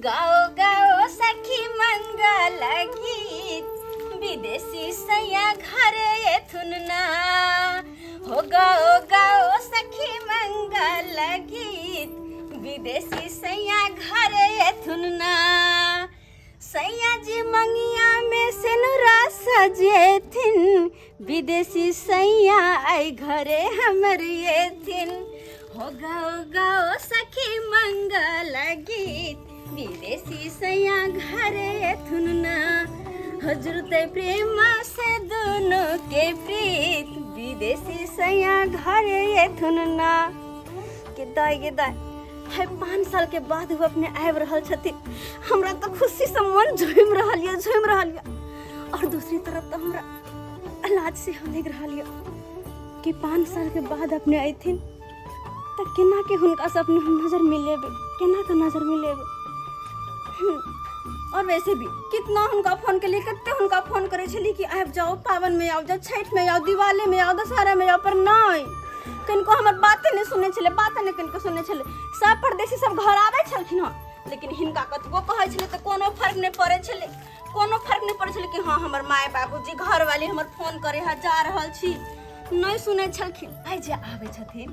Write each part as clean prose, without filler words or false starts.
गाओ गाओ सखी मंगल गीत, विदेशी सैया घरे एथुन ना। हो गाओ गाओ सखी मंगल गीत, विदेशी सैया घरे एथुन ना। सैया जी मंगिया में सेनुरा सजेथिन, विदेशी सैया आई घरे हमर एथिन। हो गाओ गाओ सखी मंगल गीत, विदेशी सैया घरे एथुन ना। हजूर ते प्रेम से दोनों के प्रीत, विदेशी सैया घरे एथुन ना। के दाई के दाई, है 5 साल के बाद वो अपने आबि रहल छथिन, हमरा तो खुशी से मन झूमि रहल यऽ, झूमि रहल यऽ। और दूसरी तरफ तो हमरा लाज से हम लागि रहल यऽ कि 5 साल के बाद अपने अयथिन तऽ केना के हुनका से अपने हम नजर मिलेबै, केना के नजर मिलेबै। और वैसे भी कितना हुनका फोन के लिए, कते हुनका फोन करै छली कि आबि जाओ, पावन में आउ जाओ, छठि में आउ, दिवाली में आउ, दशहरा में आउ, पर नहि किनको हमर बाते नहि सुनै छलै, बाते नहि किनको सुनै छलै। सब परदेसी सब घर आबै छलखिन हँ, लेकिन हिनका कतबो कहै छलै तऽ कोनो फर्क नहि पड़ै छलै, कोनो फर्क नहि पड़ै छलै कि हँ हमर माय बाबूजी घरवाली हमर फोन करै है, जा रहल छी, नहि सुनै छलखिन। आइ जे आबै छथिन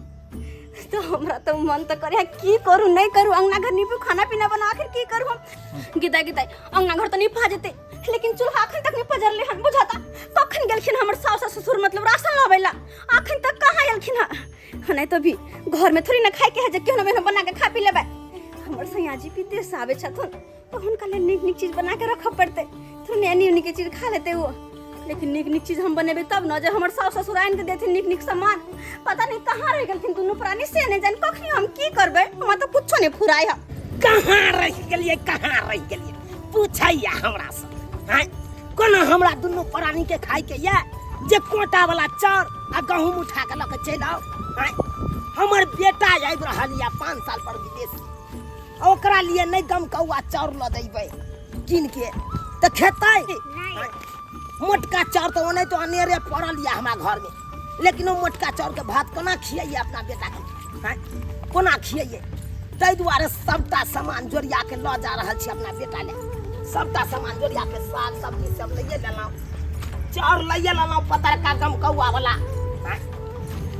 तऽ हमरा तऽ मन तऽ करे की करू नहि करू, अंगना घर नीपू, खाना पीना बना, आखिर की करू हम। गिदा गिदा अंगना घर तऽ निपा जेतै, लेकिन चूल्हा अखन तक नहि पजरले हन, बुझाता कखन गेलखिन हमर सास आ ससुर मतलब राशन लाबै ला, अखन तक कहाँ एलखिन हँ। नहीं तो भी घर में थोड़ी ना खाए के है जे केहनो मेहनो बना के खा पी लेबै। हमर सैया जी विदेश आबै छथुन तऽ हुनका लेल नीक नीक चीज बना के रखऽ पड़तै, थोड़ी एनी ओनी के चीज खा लेतै ओ, लेकिन नीक नीक चीज हम बनेबै तब न जे हमर सास ससुर आनि के देथिन नीक नीक सामान। पता नहीं कहाँ रहि गेलखिन दुनू प्राणी से नहि जानि कखनी हम की करबै, हमरा तऽ कुछो नहि फुराय है। कहाँ रहि गेलियै, कहाँ रहि गेलियै पूछैया हमरा से, आँय कोना हमरा दुनू प्राणी के खाय के ये जे कोटा वाला चाउर आ गहूम उठा के लऽ के चलि आउ। आँय हमर बेटा आबि रहल यऽ 5 साल पर विदेश, ओकरा लिए नहि गमकौआ चाउर लऽ देबै कीन के तऽ खेतै। मोटका चाउर तऽ ओनाहितो तो अनेरे पड़ल यऽ हमरा घर में, लेकिन ओ मोटका चाउर के भात कोना खियैये अपना बेटा के, आँय कोना खियैये। ताहि दुआरे सबटा सामान जोड़िया के लऽ जा रहल छी अपना बेटा ले, सबटा सामान जोड़िया के साग सब्जी सब लैये लेलहुँ, चाउर लैये लेलहुँ पतरका गमकौआ वाला, आँय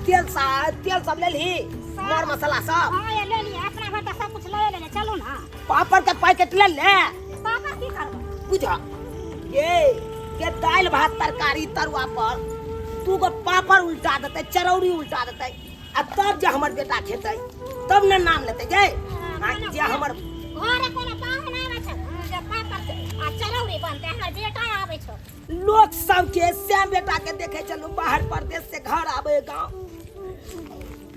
तेल सा तेल सब लेलही, मर मसाला सब। हाँ, ये ले लिए, अपना घर तऽ सब कुछ लए लेने, चलू ना। पापड़ के पैकेट ले ले। पापड़ की करबै? बुझ ये के दालि भात तरकारी तरुआ पर दू गो पापड़ उल्टा देतै, चरौरी उल्टा देतै, आ तब जे हमर बेटा खेतै तब ने नाम लेतै गे। हाँ, जे हमर घरे कोनो पाहुन आबै छै जे पापड़ आ चरौरी बनतै, हमर बेटा आबै छै। लोक सबके से बेटा के देखे चलू बाहर परदेश से घर आबे गाँव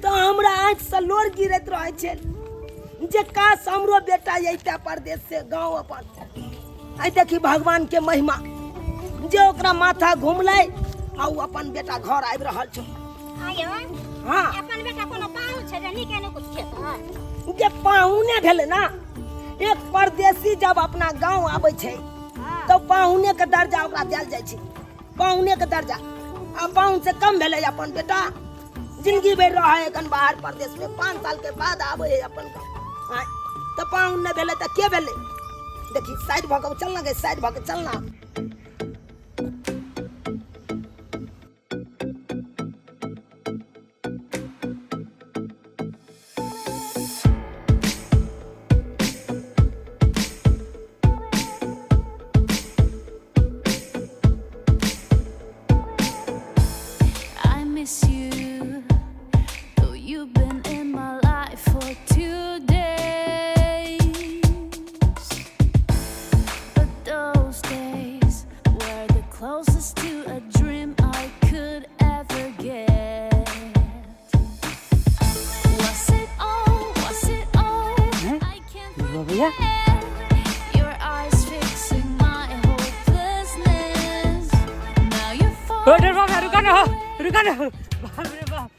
तऽ हमरा आँखि से लोर गिरैत रहै छै जे काश हमरो बेटा अइते परदेश से गाँव अपन। आइ देखी भगवान के महिमा जे ओकरा माथा घुमलै आ ओ अपन बेटा घर आबि रहल छौ। आयो हाँ अपन बेटा कोनो पाहुन छै जे नीके नुकुत खेतै? जे पाहुने भेलै ना, एक परदेसी जब अपना गाँव आबै छै तऽ पाहुने के दर्जा ओकरा देल जाइ छै, पाहुने के दर्जा। आ पाहुन से कम भेलै अपन बेटा, जिंदगी भरि रहै एखन बाहर परदेश में, 5 साल के बाद आबै है अपन गाँव। आँय तऽ पाहुन नहि भेलै तऽ के भेलै? देखी साइड भऽ के चलना गे, साइड भऽ के चलना। I miss you, though you've been in my life for 2 days. But those days were the closest to a dream I could ever get. Was it all? Was it all? I can't भैया। forget your eyes fixing my hopelessness. Now you're far ओ डरवा भैया, रुका ना हो, रुका ना हो। बाप रे बाप,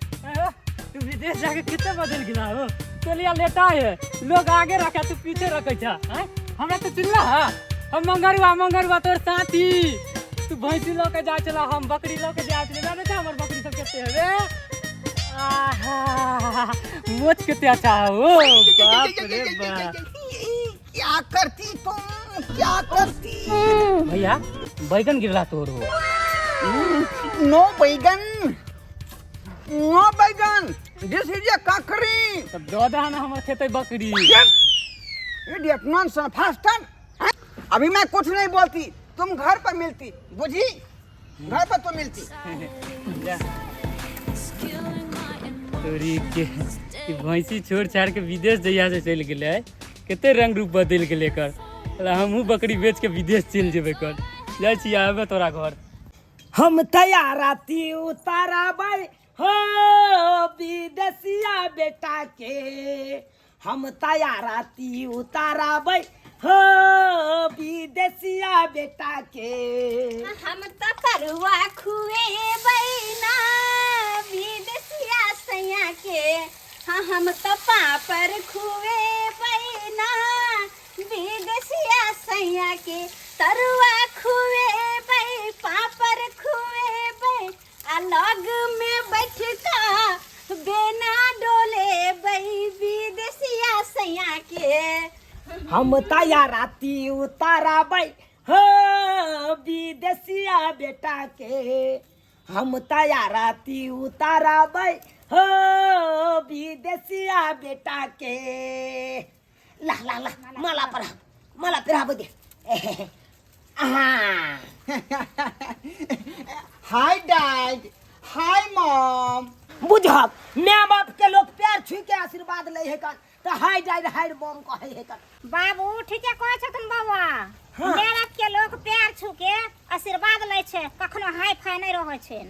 तू विदेश जाके कितने बदल गेला हो। तेलिया लेटा है, लोग आगे रखे तू पीछे रखे छा, हैं? हमरा तो चिल्ला है, हम मंगरुआ मंगरुआ तोर साथी, तू भैंसी लऽ के जा चला, हम बकरी लऽ के जा चले, जाने छा हमर बकरी सब कते हेबे। आहा, मोच कते अच्छा हो, बाप रे बाप। क्या करती तुम, क्या करती? भैया बैगन गिरला तोर हो। नो बैगन, नो बैगन, दिस is a काकरी। तब दऽ दह ना, हमर खेतै बकरी। Idiot, nonsense, faster. अभी मैं कुछ नहीं बोलती, तुम घर पर मिलती, बुझी? घर पर तो मिलती। जा। तोरी के ई भैंसी छोड़ छाड़ के विदेश जहिया से चलि गेलै, कते रंग रूप बदलि गेलै एकर। साला हमहूँ बकरी बेच के विदेश चलि जेबै कर। जाइ छी, आबे तोरा घर। हम तैयाराती उताराबै हो विदेशिया बेटा के, हम तैयाराती उताराबै हो विदेशिया बेटा के। हम त तरुआ खुएबै ना विदेशिया सैया के, हाँ हम त पापड़ खुएबै ना विदेशिया सैया के। तरुआ खुएबै, पापड़ खुएबै, आ लग में बैठ कऽ बेना डोलेबै विदेशिया सैया के। हम तैयाराती उताराबै हो विदेशिया बेटा के, हम तैयाराती उताराबै हो विदेशिया बेटा के। ला ला ला, माला पर माला पहिराबै दे। हाँ। Hi dad, hi mom. बुझब, माय बाप के लोग पैर छू के आशीर्वाद लै है कन तऽ हाय डैड हाय मॉम कहै है कन। बाबू ठीके कहै छथुन बौआ। हाँ। माय बाप के लोग पैर छू के आशीर्वाद लै छै, कखनो हाय फाय नहि रहै छै।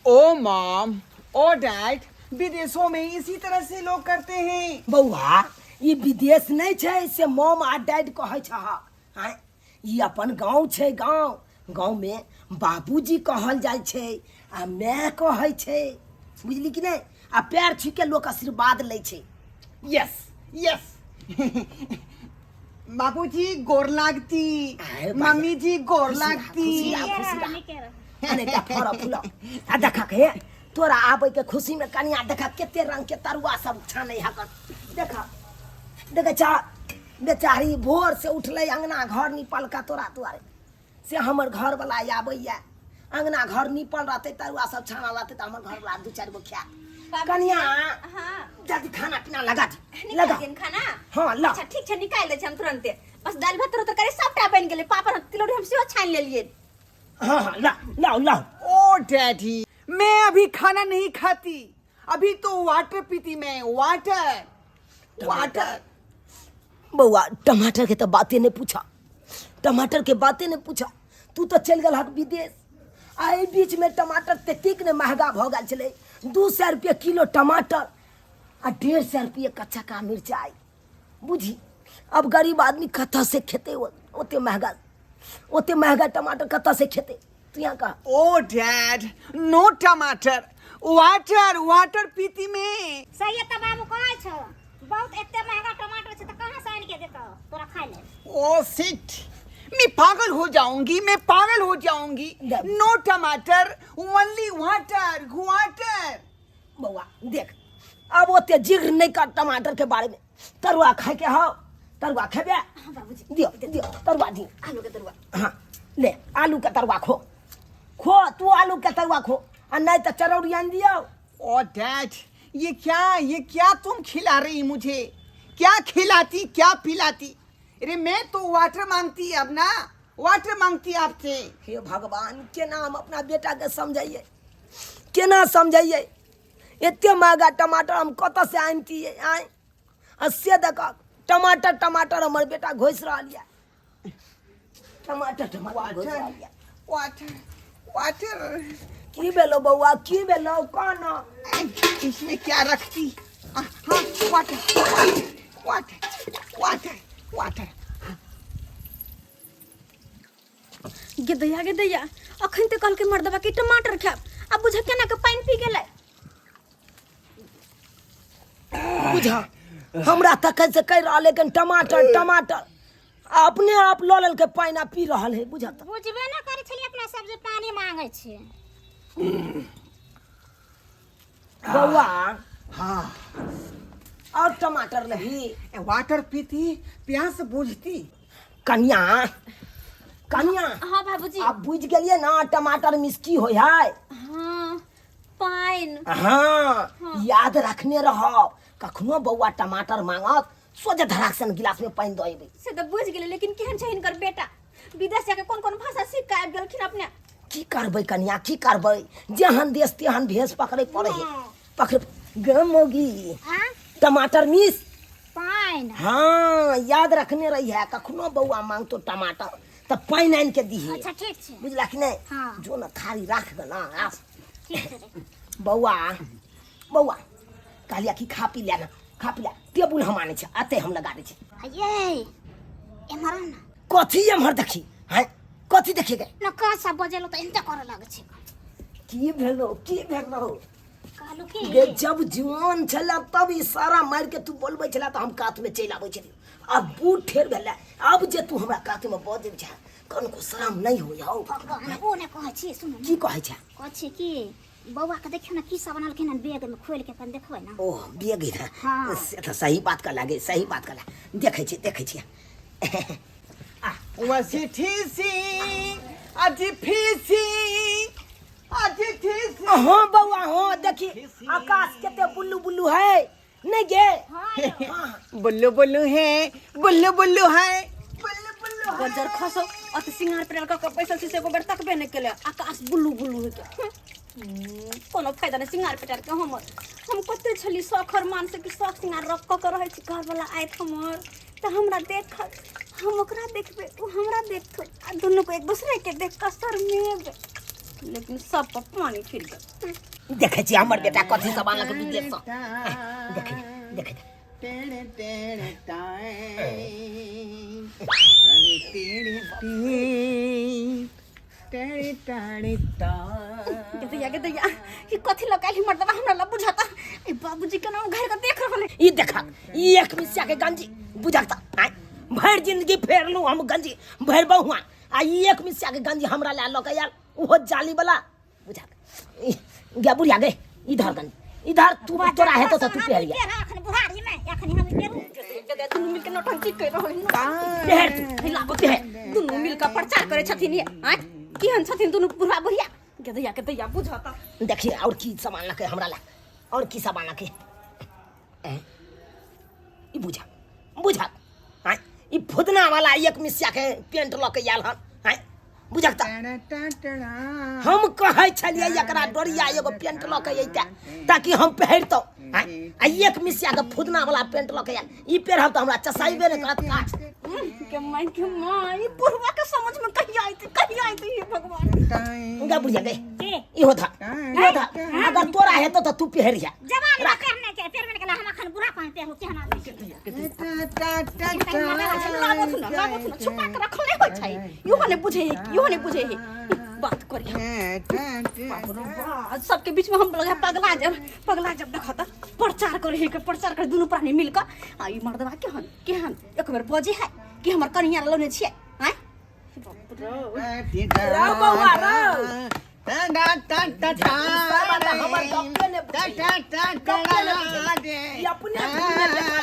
ओ मॉम, ओ डैड, विदेशों में इसी तरह से लोग करते हैं। बौआ, ई विदेश नहि छै से मॉम आ डैड कहै छह। आँय, ई अपन गाँव छै। गाँव गाँवमे बाबूजी कहल जाइ छै आ माय कहै छै, बुझली कि नहि? आ पैर छू के लोक आशीर्वाद लै छै। यस यस, बाबूजी गोर लागती। आए भाई। मम्मी जी गोर खुशी रह, लागती। खुशी रह। नीके खुशी रह, रह। नीके रह। अने ता फर फूल आ देखा के तोरा आबै के खुशी में कनिया देखा कते रंग के तरुआ सब छानै हकन। देखा देखे चा बेचारी भोर से उठलै, अंगना घर निपलका तोरा दुआरे से हमर घर वाला आबैया, अंगना घर निपल रहतै, तरुआ सब छानल रहतै तऽ हमर घर वाला दू चारि गो खायत। कनिया, हाँ। जल्दी खाना पीना लगा दी। निकाल लगा दियन खाना। हाँ, ला। अच्छा ठीक छै, निकालि दै छी हम तुरंते। बस दालि भात तरकारी सबटा बनि गेलै, पापड़ तिलौरी हम सेहो छानि लेलियै। हाँ हाँ, ला लाओ लाओ। ओ डैडी, मैं अभी खाना नहीं खाती, अभी तो वाटर पीती मैं, वाटर वाटर। बौआ, टमाटर के तो बाते नहीं पूछा, टमाटर के बाते नहीं पूछा। तू तो चलि गेल हक विदेश, आ एहि बीच में टमाटर ततेक ने महगा भऽ गेल छलै, 200 रुपये किलो टमाटर आ 150 रुपये कच्चा का मिरचाइ। बुझी अब गरीब आदमी कतऽ से खेतै ओते महगा, ओते महगा टमाटर कतऽ से खेतै? तू यहाँ कह। ओ डैड, नो टमाटर, वाटर वाटर पीती में। सही तऽ बाबू कहै छौ, बहुत एते महंगा टमाटर छै तऽ कहाँ से आनि के देतौ तोरा खाइ लेल? ओ सिट, मैं पागल हो जाऊंगी, मैं पागल हो जाऊंगी। नो टमाटर, ओनली वाटर वाटर। बौआ देख, अब ओते जिक्र नहीं कर टमाटर के बारे में। तरुआ खाए के हौ, तरुआ खेबे? दियो दियो तरुआ दियो। आलू के तरुआ। हाँ ले, आलू के तरुआ खो, खो तू आलू के तरुआ खो, आ नहीं तो चरौरी आनि दियो। ओ डैड, ये क्या, ये क्या तुम खिला रही मुझे? क्या खिलाती, क्या पिलाती? अरे मैं तो वाटर मांगती अब ना, वाटर मांगती आपसे। हे भगवान, केना हम अपना बेटा के समझाइए, केना समझाइए? एते महगा टमाटर हम कतऽ से आनतियै? आँय, आ से देख, टमाटर टमाटर हमर बेटा घोसि रहल यऽ, टमाटर टमाटर घोसि वाटर रहल यऽ। Water water. की भेलौ बौआ, की भेलौ? कहना। इसमें क्या रखती? हाँ, water water water water water. गे दैया, गे दैया, अखन तऽ कहलकै मर्दबा कि टमाटर खायब, आब बुझ केना के पानि पी गेलै। बुझ, हमरा तखन से कहि रहल लेकिन टमाटर टमाटर, आ अपने आप लऽ लेलकै पानि आ पी रहल है। बुझ तऽ बुझबे ने करै छलियै अपना सब जे पानि मांगै छियै। बौआ। हाँ। और टमाटर लेबही? वाटर पीती, प्यास बुझती। कनिया, कनिया। हाँ बाबूजी। आप बुझ गेलिए ना टमाटर मिस की होय है? हाँ, पानि। हाँ, याद रखने रहो, कखनो बौआ टमाटर मांगत सोझे धराक सन गिलास में पानि दऽ एबै। से तऽ बुझि गेलै, लेकिन केहन छै हिनकर बेटा, विदेश जाके कोन कोन भाषा सीख के आबि गेलखिन अपने। की करबै कनिया, की करबै, जेहन देश तेहन भेष पकड़े पड़े है। पकड़े गे मौगी। हाँ? टमाटर मिस पानि। हाँ, याद रखने रही है, कखनो बौआ मांगतो टमाटर तऽ पानि आनि के दीहे। अच्छा ठीक छै। बुझला कि नहीं? हाँ। जो ना थारी राख दे ना आप। ठीक छै रे। बौआ, बौआ कहलिया कि खा पी ले ना, खा पी ले, टेबुल हम आनै छै, अते हम लगा दै छी। ये एम्हर आउ ना। कथी एम्हर देखी? हैं, कथी देखी गे? न कासा बजेलो तऽ एनते करऽ लागै छै। की भेलो, की भेलो? कहलू की गे जब जुआन छला तब इशारा मारि के तू बोलबै छला तऽ हम कात में चलि आबै छलियै, आब बूढ़ ठेर भेलै, आब जे तू हमरा कात में बजै छै कनको शरम नहीं होय हौ? भगवान, ओ नहि कहै छी, सुनू ने। की कहै छै? कहै छी कि बौआ के देखियौ ने की सब अनलखिन हन बैग में, खोलि के कनि देखबै ने। ओ बैग इधर? हाँ। से तऽ सही बात कहला गे, सही बात कहला, देखै छी, देखै छी। वसी सी अजी फीसी अजी थीसी। हाँ बौआ, हाँ, देखी आकाश कते बुल्लू बुल्लू है नहीं गे? हाँ। बुल्लू बुल्लू है, बुल्लू बुल्लू है, बुल्लू बुल्लू है। गजर खसो, अत सिंगार पेर कऽ के बैसल छी से एको बेर तकबे नहि केले, आकाश बुल्लू बुल्लू होइ के। कोनो फायदा नहि सिंगार पेटार के हमर। हम कते छली शौख और मान से कि शौख सिंगार रख कऽ के रहै छी, घरवला आयत हमर तऽ हमरा देखत, हम ओकरा देखबै, ओ हमरा देखत, आ दुनू को एक दूसरे के देख कऽ शर्मेबै, लेकिन सब पर पानी फिर गेल। देखै छी हमर बेटा कथी सब आनलक विदेश सँ, देखै, देखै। टेढ़े टेढ़े टाए टेढ़े टेढ़े टेढ़े टेढ़े टाए। गे दैया, गे दैया, ई कथी लऽ के मर्दबा हमरा लग बुझाता, ई बाबूजी केना उघारि कऽ देख रहल है। ई देखा, ई एक मिसिया के गंजी बुझाता, आय भरि जिंदगी फेरलू हम गंजी भरि बहुआ, आ ई एक मिसिया के गंजी हमरा लए लऽ के आयल, ओहो जाली वाला बुझा गे बुढ़िया गे, इधर गंजी इधर, तू तोरा हेतो तऽ तू पहर लिया। अखन बुढ़ारी में अखन हम पेरू। दुनू मिलके नौटंकी कर रहल है। पहर तू, हिलाबो। पहर। दुनू मिलके प्रचार करे छथिन ये, आँय केहन छथिन दुनू बुढ़ा बुढ़िया। गे दैया, के दैया, बुझता। देखिए और की सामान लके हमरा ला, और की सामान लके? हैं? ई बुझा, बुझा, आँय ई फुदना वाला एक मिसिया के पेंट लऽ के आयल हन, आँय बुझक तऽ हम कहै छलियै एकरा डोरिया एगो पेंट लऽ के अइते ताकि हम पहिरतौ, आँय आ एक मिसिया के फुदना वाला पेंट लऽ के आयल, ई पेरहब तऽ हमरा चसाइबे नहि करत काठ। के माय, के माय, ई बुढ़वा के समझ में कहिया आइते, कहिया आइते, हे भगवान। गा बुढ़िया गे, इहो धर, इहो धर, अगर तोरा हेतौ तऽ तू पहिरिहा। जवान में पहनने के पेरबे ने केला, हम अखन बुढ़ा पान पेरू केहन आदमी छी। लाबथु ना, लाबथु ना, छुपा के रखल नहि होइ छै, इहो नहि बुझे है, इहो नहि बुझे है, बात करिया। बाप रे बाप, सबके बीच में हम लगे पगला जब, पगला जब। देखो तऽ प्रचार करे है के प्रचार करे दुनू प्राणी मिलकर, आ ई मर्दवा केहन केहन एक बेर बजे है कि हमर कनिया लौने छियै, आँय बाप रे। रौ बौआ रौ, हमर गप्पे ने बुझै, गप्पे ने बुझै, ई अपने धुन में देखल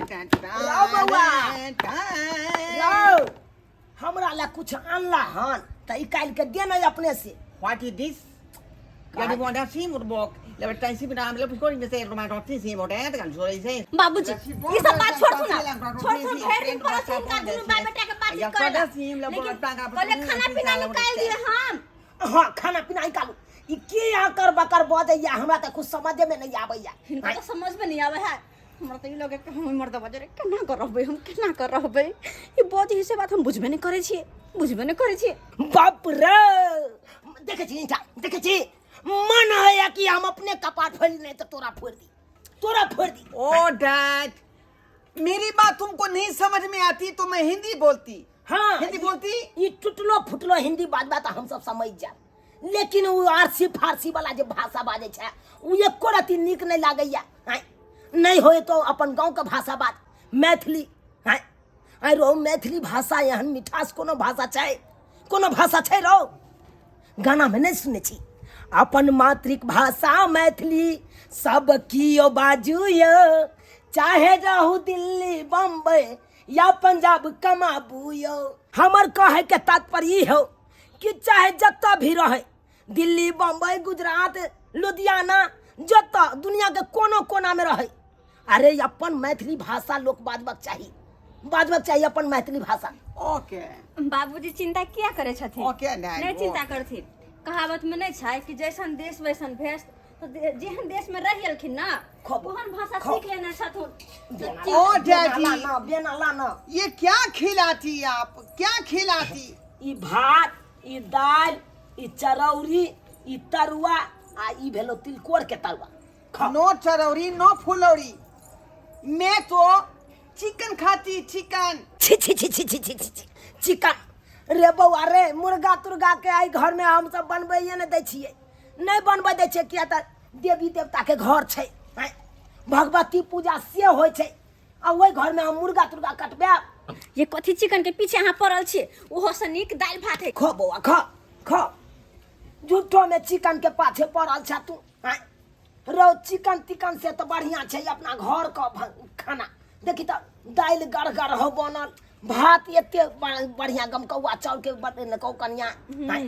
है। रौ बौआ रौ, हमरा ला कुछ आनला हन तऽ ई काल्हि के दे ने अपने से। What is this? Ya di bonda sim urbok. Le bertai sim ram le pusko ni se roman roti sim boda kan sore se. बाबूजी, ई सब बात छोड़थु ना, छोड़थु, भरि दिन पर हिनका दुनू बाप बेटा के बातचीत करे ला। लेकिन कहले खाना पीना निकालि दिए हम। हाँ, खाना पीना निकालू, ई के आकर बकर बजैया, हमरा तऽ कुछ समझे में नहीं आबैया। हिनका तऽ समझ में नहीं आवे है। हमरा तऽ ई लगे कि हम मर्द बजरे केना कर रहबै, हम केना कर रहबै, ई बजै से बात हम बुझबे नहि करै छियै, बुझबे नहि करै छियै। बाप रे, देखै छी ईंटा, देखै छी, मन है कि हम अपने कपाट फोड़ि नहीं तऽ तोरा फोड़ि दी, तोरा फोड़ि दी। ओ डैड, मेरी बात तुमको नहीं समझ में आती तो मैं हिंदी बोलती। हाँ, हिंदी बोलती। ई टुटलो फुटलो हिंदी बाजबा तऽ हमसब समझ जायब, लेकिन ओ आरसी फारसी वाला जे भाषा बाजै छै ओ एको रत्ती नीक नहि लागैया। आँय नहि होय तो अपन गाँवके भाषा बाज, मैथिली। आँय आँय रौ, मैथिली भाषा एहन मिठास कोनो भाषा छै? कोनो भाषा छै रौ? गानामे नहि सुनै छी, अपन मातृभाषा मैथिली सब कियो बाजू यौ, चाहे रहू दिल्ली बम्बई या पंजाब कमाबू यौ। हमर कहै के तात्पर्य ई हो कि चाहे जतऽ भी रहै, दिल्ली बम्बई गुजरात लुधियाना, जतऽ दुनिया के कोनो कोना में रहै, अरे अपन मैथिली भाषा लोक बाजबाक चाही, बाजबाक चाही अपन मैथिली भाषा। ओके बाबूजी चिंता किया करे छथिन? ओके, नहीं, नहीं चिंता ओके। करथिन। कहावत में नहीं छै कि जैसन देश वैसन भेष, तो जेहन देश में रह गेलखिन ना खो- ओहन भाषा खो। सीख लेने छथुन। बेना ओ बेना डैडी। लाना, बेना लाना। ये क्या खिलाती आप, क्या खिलाती? ई भात, ई दालि, ई चरौरी, ई तरुआ, आ ई भेलो तिलकोर के तरुआ। खाओ। नो चरौरी नो फुलौरी, मैं तो चिकन खाती, चिकन। छी छी छी छी छी छी छी छी चिकन रे बौआ रे, मुर्गा तुर्गा के आई घर में हम सब बनबैये नहि दै छियै, नहि बनबै दै छियै, किया तऽ देवी देवता के घर छै, आँय, भगवती पूजा से होइ छै, आ ओहि घर में हम मुर्गा तुर्गा कटबायब। ये कथी चिकन के पीछे अहाँ पड़ल छी? ओहो से नीक दालि भात है। खो बौआ, खो खो, झूठो में चिकन के पाछे पड़ल छ तू। आँय रौ, चिकन तिकन से तऽ बढ़िया छै अपना घर के खाना। देखी तऽ दालि गढ़ हो बनल, भात एते बढ़िया गमकौआ चाउर के बनेने कौ कनिया, आँय,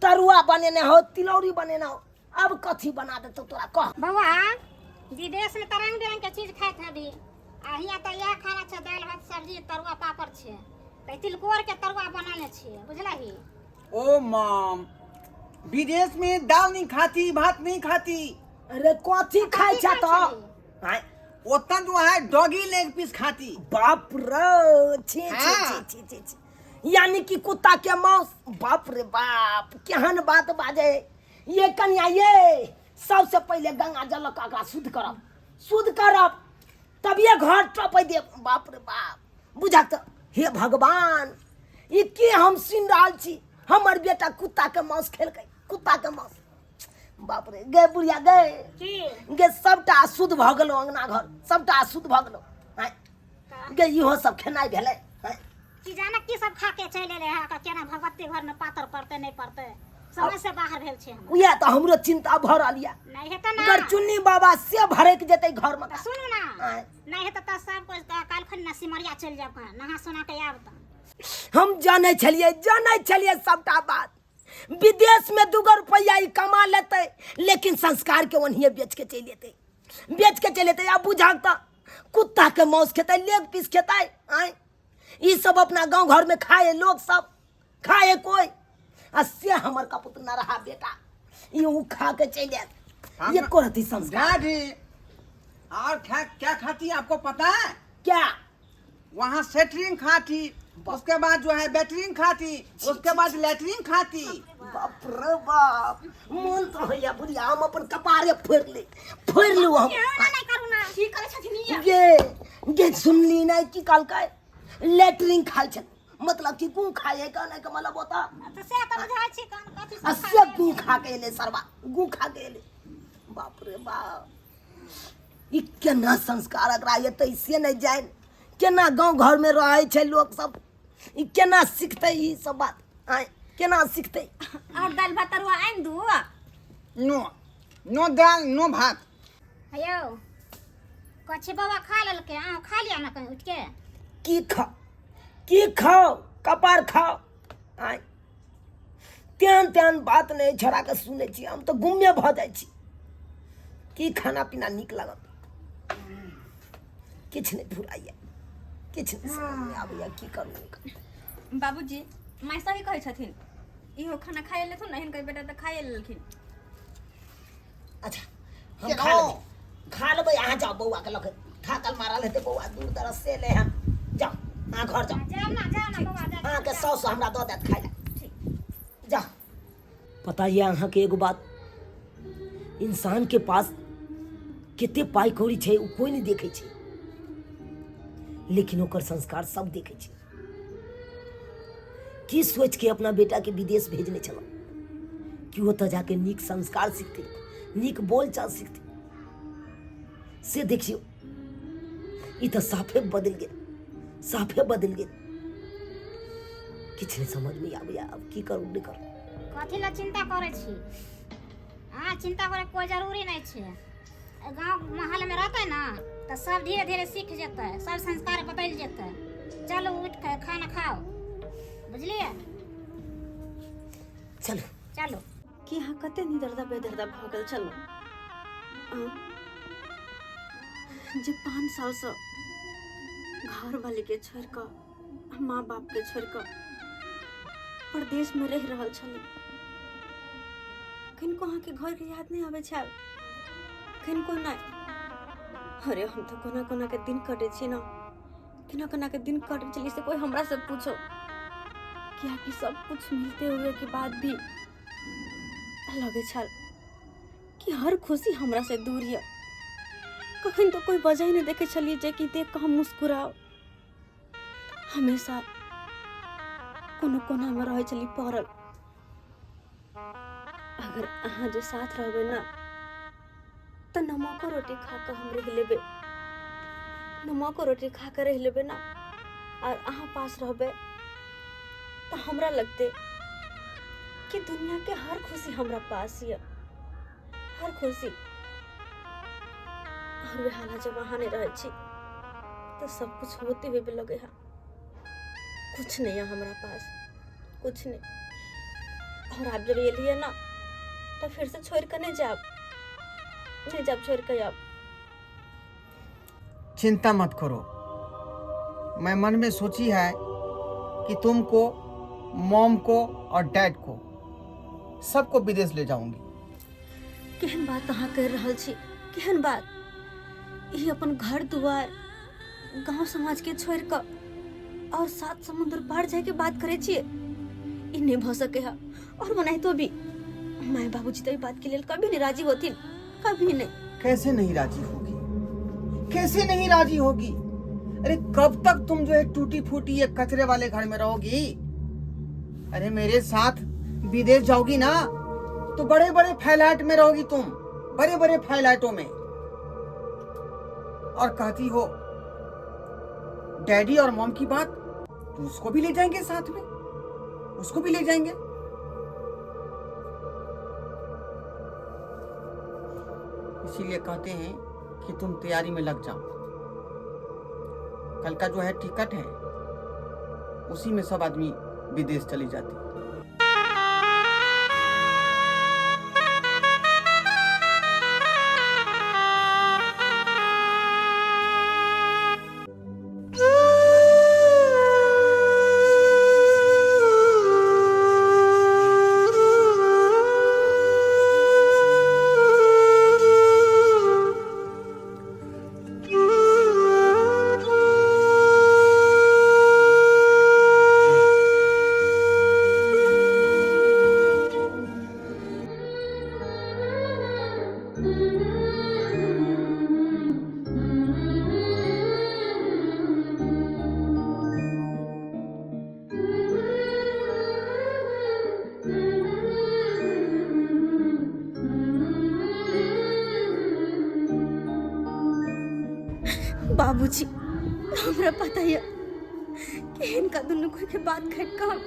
तरुआ बनेने हो, तिलौरी बनेने हो, अब कथी बना देतौ तोरा कह। बौआ विदेश में तऽ रंग बिरंग के चीज खाइत हेबी, आ हियाँ तऽ इएह खाना छै, दालि भात सब्जी तरुआ पापड़ छै, तऽ तिलकोर के तरुआ बनौने छियै, बुझलही? ओ मॉम, विदेश में दाल नहीं खाती, भात नहीं खाती। अरे कथी खाइ छ खाइ तऽ? छली? आँय? ओतना जो है डॉगी लेग पीस खाती। बाप रे, छी छी। हाँ। छी छी छी छी, यानी कि कुत्ता के मांस। बाप रे बाप, केहन बात बाजे ये कन्या। ये सबसे पहले गंगा जल लऽ कऽ एकरा शुद्ध करब, शुद्ध करब तभिए घर टपै देब। बाप रे बाप, बुझक तऽ, हे भगवान, ई की हम सुनि रहल छी? हमर बेटा कुत्ता के मांस खेलकै, कुत्ता के मांस। बाप रे, गे बुढ़िया गे। की? गे सबटा अशुद्ध भऽ गेलौ, अंगना घर सबटा अशुद्ध भऽ गेलौ। आँय गे, इहो सब खेनाइ भेलै? आँय? की जाने की सब खा के चलि एलै हँ, केना भगवती घर में पातर पड़तै नहि पड़तै, समझ से बाहर भेल छै हमर। उएह तऽ हमरो चिंता भऽ रहल यऽ। नहि हेतै ना गरचुन्नी बाबा से भड़कि जेतै घर में। तऽ सुनू ना। आँय। नहि हेतै तऽ सब कुछ तऽ काल्हिखन ना सिमरिया चलि जायब, कहाँ नहा सोना के आयब तऽ। हम जानै छलियै, जानै छलियै सबटा बात। विदेश में दूगो रुपैआ ई कमा लेतै, लेकिन संस्कार के ओनहिए बेच के चलि एतै, बेच के चलि एतै। आब बुझक तऽ कुत्ता के मांस खेतै, लेग पीस खेतै। आँय, ई सब अपना गाँव घर में खाए लोग सब खाए कोई, आ से हमर कपुत न रहा बेटा, ई उ खा के चलि आयत। ये को रहती संस्कार। डैडी, और क्या क्या खाती है आपको पता है? क्या? वहाँ सेटरिंग खाती, उसके बाद जो है बैटरिंग खाती, उसके बाद लेटरिंग खाती। बाप रे बाप, मन तो होइया बुढ़िया हम अपन कपारे फोड़ि ली, फोड़ि लू हम। केहन नहि करू ना। की करै छथिन ई? गे गे सुनली नहीं की कहलकै? लेटरिंग खाइ छै, मतलब कि गू खाए का नहीं के मतलब होता। तऽ से तऽ बुझाइ छी कौन कथी आ सब से खा गू खा के एलै सरवा, गू खा के एलै। बाप रे बाप, ई केना संस्कार एकरा एतै से नहि जानि, केना गाँव घरमे रहै छै लोक सब, ई केना सिखतै ई सब बात? आँय, केना सिखतै? और दालि भात तरुआ आनि दू? नो नो दाल नो भात। यौ कछी बौआ खा लेलकै, अहाँ खा लिअ ने कहीं उठिके। की खाओ, की खाओ, कपार खाओ। आँय, तेहन तेहन बात नहि छोड़ाके सुनै छी, हम तऽ गुम्मे भऽ जाइ छी। की खाना पीना नीक लागत? किछु नहि फुराइया, किछु नहि समझमे आबैया, की करू नहि करू। बाबूजी, माय सही कहै छथिन, इहो खाना खाए लेथुन ने, हिनकर बेटा तऽ खाए लेलखिन। अच्छा, हम खा लेबै, खा लेबै, अहाँ जाउ बौआके लऽ के, थाकल मारल हेतै बौआ, दूर दराज से एलै हन। जाउ अहाँ घर जाउ। जाउ ना, जाउ ना बौआ, जाउ। अहाँके साउस हमरा दऽ देत खाइ लए, जाउ। पता यऽ अहाँके एगो बात, इंसान के पास कते पाइ कौड़ी छै ओ कोइ नहि देखै छै, लेकिन ओकर संस्कार सब देखै छै। की सोच के अपना बेटा के विदेश भेजने छलहुँ कि ओतऽ जाके नीक संस्कार सीखतै, नीक बोलचाल सीखतै, से देखियौ ई तऽ साफे बदलि गेल, साफे बदलि गेल। किछु नहि समझमे आबैया, आब की करू नहि करू। कथी लए चिंता करै छी? हाँ, चिंता करे कोई जरूरी नहीं छे। गांव महल में रहते ना तो सब धीरे धीरे सीख जेतै, सब संस्कार बदल जेतै। चलो उठ के खाना खाओ, बुझलिए? चलो चलो। कि अहाँ कते निदर्दा बेदर्दा भऽ गेल छलहुँ जे 5 सालसँ घरवालीके छोड़ि कऽ, माँ बापके छोड़ि कऽ परदेशमे रहि रहल छली। किनको अहाँके घरके याद नहि आबै छल? किनको नहि? अरे हम तऽ कोना कोना के दिन कटै छी ने, केना केना के दिन कटै छली से कोई हमरा से पूछो। कियाकि सब कुछ मिलते हुए के बाद भी लगे छल कि हर खुशी हमरा से दूर यऽ। कखन तऽ कोई वजह ही नहीं देखे छलियै जे कि देख कऽ हम मुस्कुराओ। हमेशा कोनो कोनामे रहै छली पड़ल। अगर अहाँ जे साथ रहबै ना तऽ नमको रोटी खा कऽ हम रहि लेबै, नमको रोटी खा कऽ रहि लेबै ना। और अहाँ पास रहबै तऽ हमरा लगतै कि दुनिया के हर खुशी हमरा पास यऽ, हर खुशी। और वह हालत जब अहाँ नहीं रहै छी तऽ सब कुछ होते हुए भी लगे है कुछ नहीं है हमरा पास, कुछ नहीं। और आप जब एलिए ना तो फिर से छोड़ के नहीं जाब, नहीं जाब छोड़ के आप। चिंता मत करो, मैं मन में सोची है कि तुमको, मॉम को और डैड को सबको विदेश ले जाऊंगी। केहन बात अहाँ कर रहल छी, केहन बात? ई अपन घर दुआर गांव समाज के छोड़ कऽ और सात समुद्र पार जाए के बात करे छियै, ई नहीं भऽ सके है। और मनाइतो भी माय बाबूजी तो ई बात के लेल कभी नहीं राजी होथिन, कभी नहीं। कैसे नहीं राजी होगी, कैसे नहीं राजी होगी? अरे कब तक तुम जो है टूटी फूटी ये कचरे वाले घर में रहोगी? अरे मेरे साथ विदेश जाओगी ना तो बड़े बड़े फ्लैट में रहोगी तुम, बड़े बड़े फ्लैटों में। और कहती हो डैडी और मॉम की बात, तो उसको भी ले जाएंगे साथ में, उसको भी ले जाएंगे। इसीलिए कहते हैं कि तुम तैयारी में लग जाओ। कल का जो है टिकट है उसी में सब आदमी विदेश चली जाती। बाबूजी हमरा पता है कि हिनका दुनू कोई के बात खाइ कऽ हम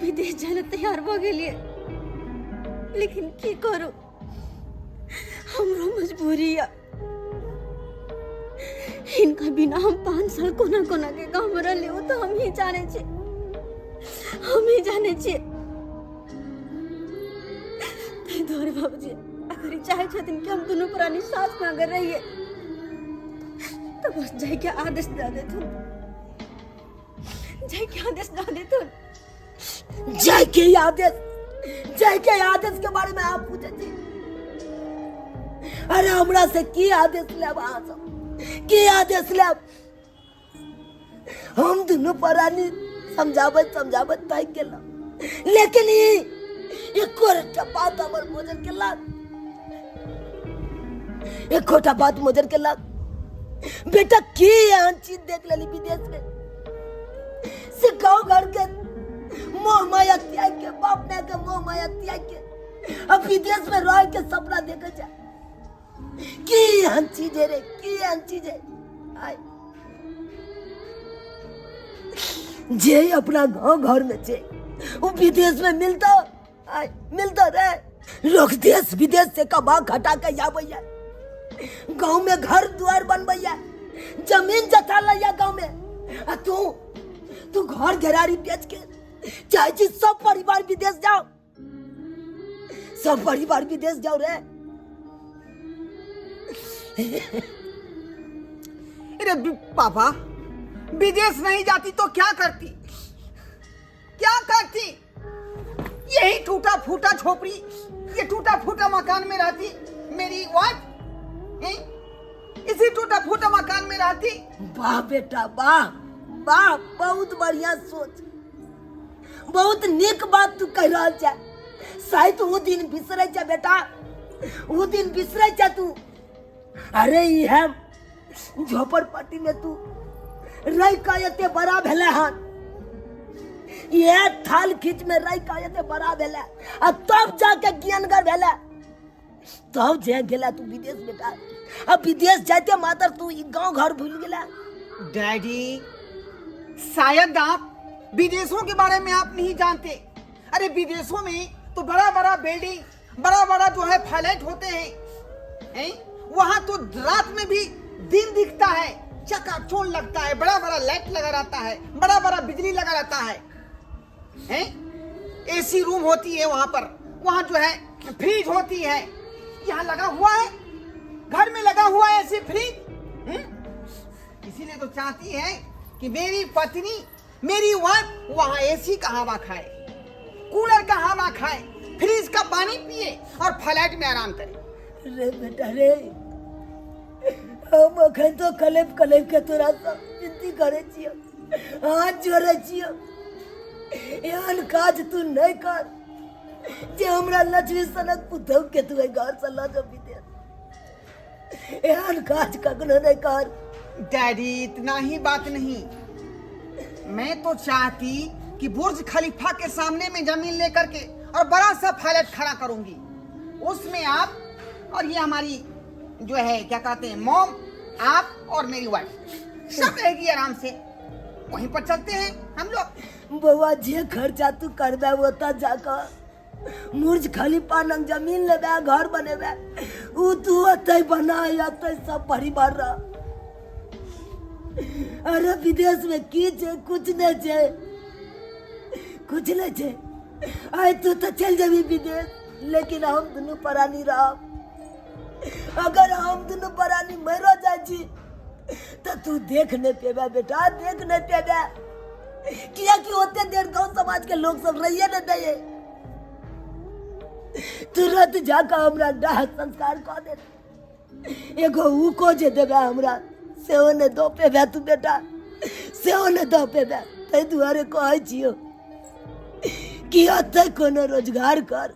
विदेश जाय लए तैयार भऽ गेलियै, लेकिन की करू, हमरो मजबूरी यऽ। हिनका बिना हम 5 साल कोना कोना के गाँव में रहली, ओ तऽ हम ही जानै छी, हम ही जानै छियै। ताहि दुआरे बाबूजी अगर ई चाहै छथिन कि हम दुनू प्राणी साथ में अगर रहिए तो बस जाय के आदेश दे देथुन, जाय के आदेश दे देथुन। जाय के आदेश, जाय के आदेश के बारे में आप पूछे छी। अरे हमरा से की आदेश लेब अहाँ सब, की आदेश लेब? हम दुनू प्राणी समझाबैत समझाबैत थाकि गेलहुँ, लेकिन ई एकोटा बात हमर मोजर के लाग, एकोटा बात मोजर के लाग। बेटा की एहन चीज देख लेली विदेश में से गाँव घर के मोह माया त्याग के, बाप माय के मोह माया त्याग के अब विदेश में रह के सपना देखे जा। की एहन चीज है रे, की एहन चीज है? आय जे अपना गाँव घर में छे वो विदेश में मिलता, आय मिलता रे। लोग देश विदेश से कमा खटा के आबैया, गांव में घर द्वार बनबैया, जमीन जथा लैया गांव में, आ तू तू घर घेरारी बेच के चाहे छी सब परिवार विदेश जाओ, सब परिवार विदेश जाओ रे। अरे पापा, विदेश नहीं जाती तो क्या करती, क्या करती? यही टूटा फूटा झोपड़ी, ये टूटा फूटा मकान में रहती मेरी वाइफ, इसी टूटा फूटा मकान में रहती। वाह बेटा वाह वाह, बहुत बढ़िया सोच, बहुत नीक बात तू कह रहल छे। शायद वो दिन बिसरै छे बेटा, वो दिन बिसरै छे तू। अरे इहे झोपड़पट्टी में तू रह के एते बड़ा भेले हन, इहे थाल खींच में रह के एते बड़ा भेले, आ तब जाके ज्ञानगर भेले, तब जे गेला तू विदेश बेटा। अब विदेश जाते मात्र तू ई गांव घर भूल गेला। डैडी, शायद आप विदेशों के बारे में आप नहीं जानते। अरे विदेशों में तो बड़ा बड़ा बिल्डिंग, बड़ा बड़ा जो है फ्लैट होते हैं, हैं? वहां तो रात में भी दिन दिखता है, चकाचौंध लगता है, बड़ा बड़ा लाइट लगा रहता है, बड़ा बड़ा बिजली लगा रहता है, हैं? एसी रूम होती है वहां पर, वहां जो है फ्रिज होती है। यहाँ लगा हुआ है, घर में लगा हुआ है एसी फ्रिज। इसीलिए तो चाहती है कि मेरी पत्नी, मेरी वाइफ वहां एसी का हवा खाए, कूलर का हवा खाए, फ्रिज का पानी पिए और फ्लैट में आराम करे। रे बेटा रे, हम अखन तो कलेप कलेप के तोरा सब विनती करे छियो, हाथ जोड़े छियो, एहन काज तू नहीं कर जे हमरा लक्ष्मी सनक पुतहु के तू घर से लऽ जो विदेश। एहन काज कखनो नहीं कर। डैडी, इतना ही बात नहीं, मैं तो चाहती कि बुर्ज खलीफा के सामने में जमीन लेकर के और बड़ा सा फ्लैट खड़ा करूंगी, उसमें आप और ये हमारी जो है क्या कहते हैं मॉम, आप और मेरी वाइफ सब रहेगी आराम से। वहीं पर चलते हैं हम लोग। बउआ, जे खर्चा तू करबे ओतऽ जाकऽ बुर्ज खलीफा लग जमीन लेबे, घर बनेबे, उ तू ओतै बना, ओतै सब परिवार रह। अरे विदेश में की छै? कुछ नहीं छै, कुछ नहीं छै। आइ तू तो चल जेबी विदेश, लेकिन हम दुनू प्राणी रहब। अगर हम दुनू प्राणी मरो जाइ छी तो तू देख नहीं पेबे बेटा, देख नहीं पेबे, कियाकि ओते देर गांव समाज के लोग सब रहिए नहीं दैये। तुरंत जाकर हमरा दाह संस्कार कऽ दे, एगो ऊको जे देबे हमरा सेहो नहि दऽ पेबे तू बेटा, सेहो नहि दऽ पेबे। ताहि दुआरे कहै छियौ कि ओतै कोनो रोजगार कर,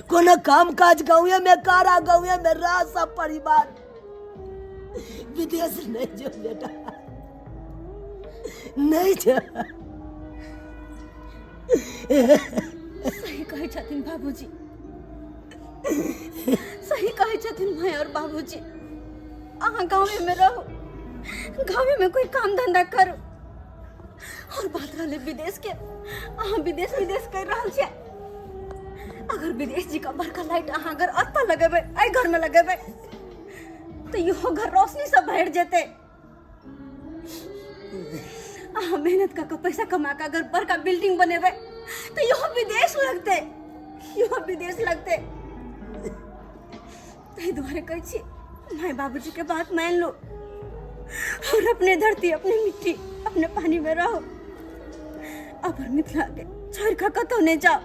कोनो काम काज गाँवे में कर, आ गाँवे में रह सब परिवार, विदेश नहीं जो बेटा, नहीं जो। सही कहै छथिन बाबूजी, सही कहै छथिन माय और बाबूजी। अहाँ गाँवे में रहू, गाँवे में कोई काम धंधा करू। और बात रहले विदेश के, अहाँ विदेश विदेश कर रहल छियै। अगर विदेश जी का बड़का लाइट अहाँ अगर अतऽ लगेबै, एहि घर में लगेबै, तऽ इहो घर रोशनी से भरि जेतै। अहाँ मेहनत कऽ कऽ पैसा कमा कऽ अगर बड़का बिल्डिंग बनेबै तऽ इहो विदेश लगतै, इहो विदेश लगतै। ताहि दुआरे कहै छी माय बाबूजी के बात मान लो और अपने धरती, अपने मिट्टी, अपने पानी में रहो। अपन मिथिला के छोड़ कऽ कतहु नहि जाओ,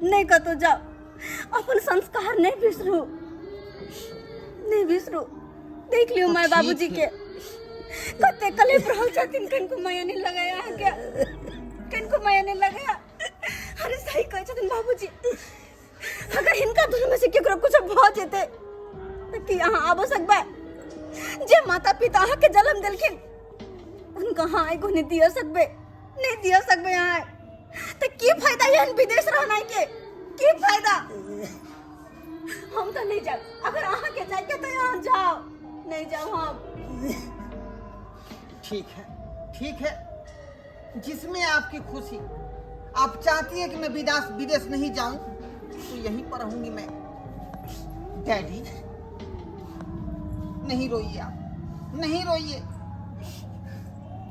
नहि कतहु जाओ। अपन संस्कार नहि बिसरू, नहि बिसरू। देख लियौ माय ठीक बाबूजी है। के कते कलेप रहल छथिन, कनिको माया नहि लगैया अहाँके, कनिको माया नहि लगैया। अरे सही कहै छथिन बाबूजी, अगर हिनका दुनू में से केकरो कुछ भऽ जेतै तऽ की अहाँ आबऽ सकबै? जे माता पिता अहाँके जन्म देलखिन हुनका अहाँ एगो नहि दिअ सकबै, नहि दिअ सकबै अहाँ, तऽ की फायदा एहन विदेश रहनाइ के, की फायदा? हम तऽ नहि जायब, अगर अहाँके जायके तऽ अहाँ जाउ, नहीं जाओ हम। ठीक है, ठीक है, जिसमें आपकी खुशी। आप चाहती हैं कि मैं विदेश विदेश नहीं जाऊं तो तो यहीं पर रहूंगी मैं। डैडी नहीं रोइए, आप नहीं रोइए।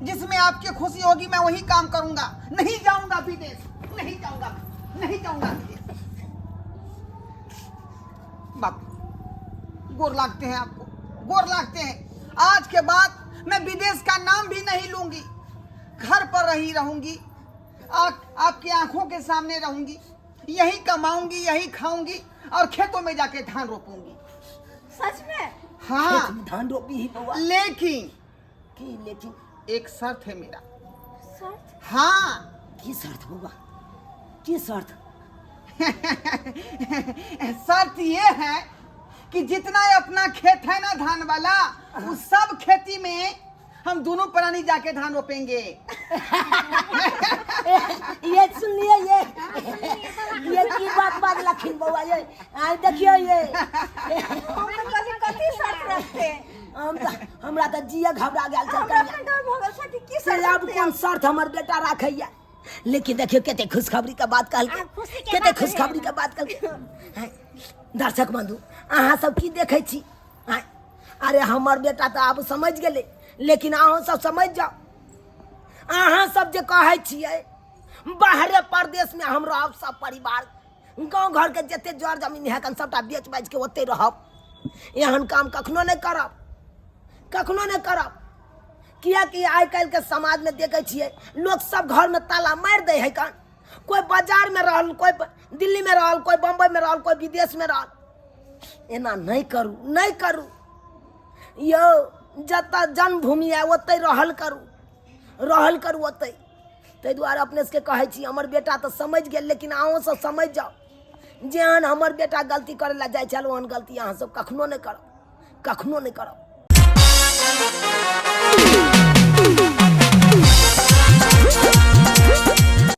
जिसमें आपकी खुशी होगी मैं वही काम करूंगा। नहीं जाऊंगा विदेश, नहीं जाऊंगा, नहीं जाऊंगा विदेश। बाप गोर लागते हैं आपको, गोर लागते हैं। आज के बाद मैं विदेश का नाम भी नहीं लूंगी, घर पर रही रहूंगी, आपकी आंखों के सामने रहूंगी, यही कमाऊंगी, यही खाऊंगी और खेतों में जाके धान रोपूंगी। सच में? हाँ। खेत में धान रोपी ही बउआ। लेकिन की लेकिन? एक शर्त है मेरा। शर्त? हाँ। की शर्त बउआ, की शर्त? शर्त ये है कि जितना अपना खेत है ना धान वाला, उस सब खेती में हम दोनों प्राणी जाके धान रोपेंगे। ये सुन लिए, ये की बात बाजलखिन बउआ? ये आ देखियो ये। हम तो कहली कथी शर्त रखते। हम त हमरा त जिया घबरा गेल छल। हमरा अपन डर भऽ गेल सखी, की से शर्त आब रखते? कोन शर्त हमर बेटा राखैया? लेकिन देखियो कते खुशखबरी के बात कहलकै। आब खुशी के कते बात खुशखबरी के बात कहलकै। हैं, दर्शक बंधु, अहाँ सब की देखै छी? हैं, अरे हमर बेटा तऽ आब समझ गेलै, लेकिन अहाँ सब समझ जाउ। अहाँ सब जे कहै छियै बाहरे परदेशमे हम रहब सब परिवार, गाँव घरके जते जर जमीन है सबटा बेच बाजि के ओतहि रहब, एहन काम कखनो नहि करब, कखनो नहि करब। किएकि आइ काल्हिके समाजमे देखै छियै लोक सब घरमे ताला मारि दै है कन, कोइ बाजारमे रहल, कोइ दिल्लीमे रहल, कोइ बम्बईमे रहल, कोइ विदेशमे रहल। एना नहि करू, नहि करू यौ। जतऽ जन्मभूमि है ओतहि रहल करू, रहल करू ओतहि। ताहि दुआरे अपने सबके कहै छी, हमर बेटा तऽ समझ गेल, लेकिन अहूँ सब समझ जाउ। जेहन हमर बेटा गलती करै लए जाइ छल, ओहन गलती अहाँ सब कखनो नहि करब, कखनो नहि करब।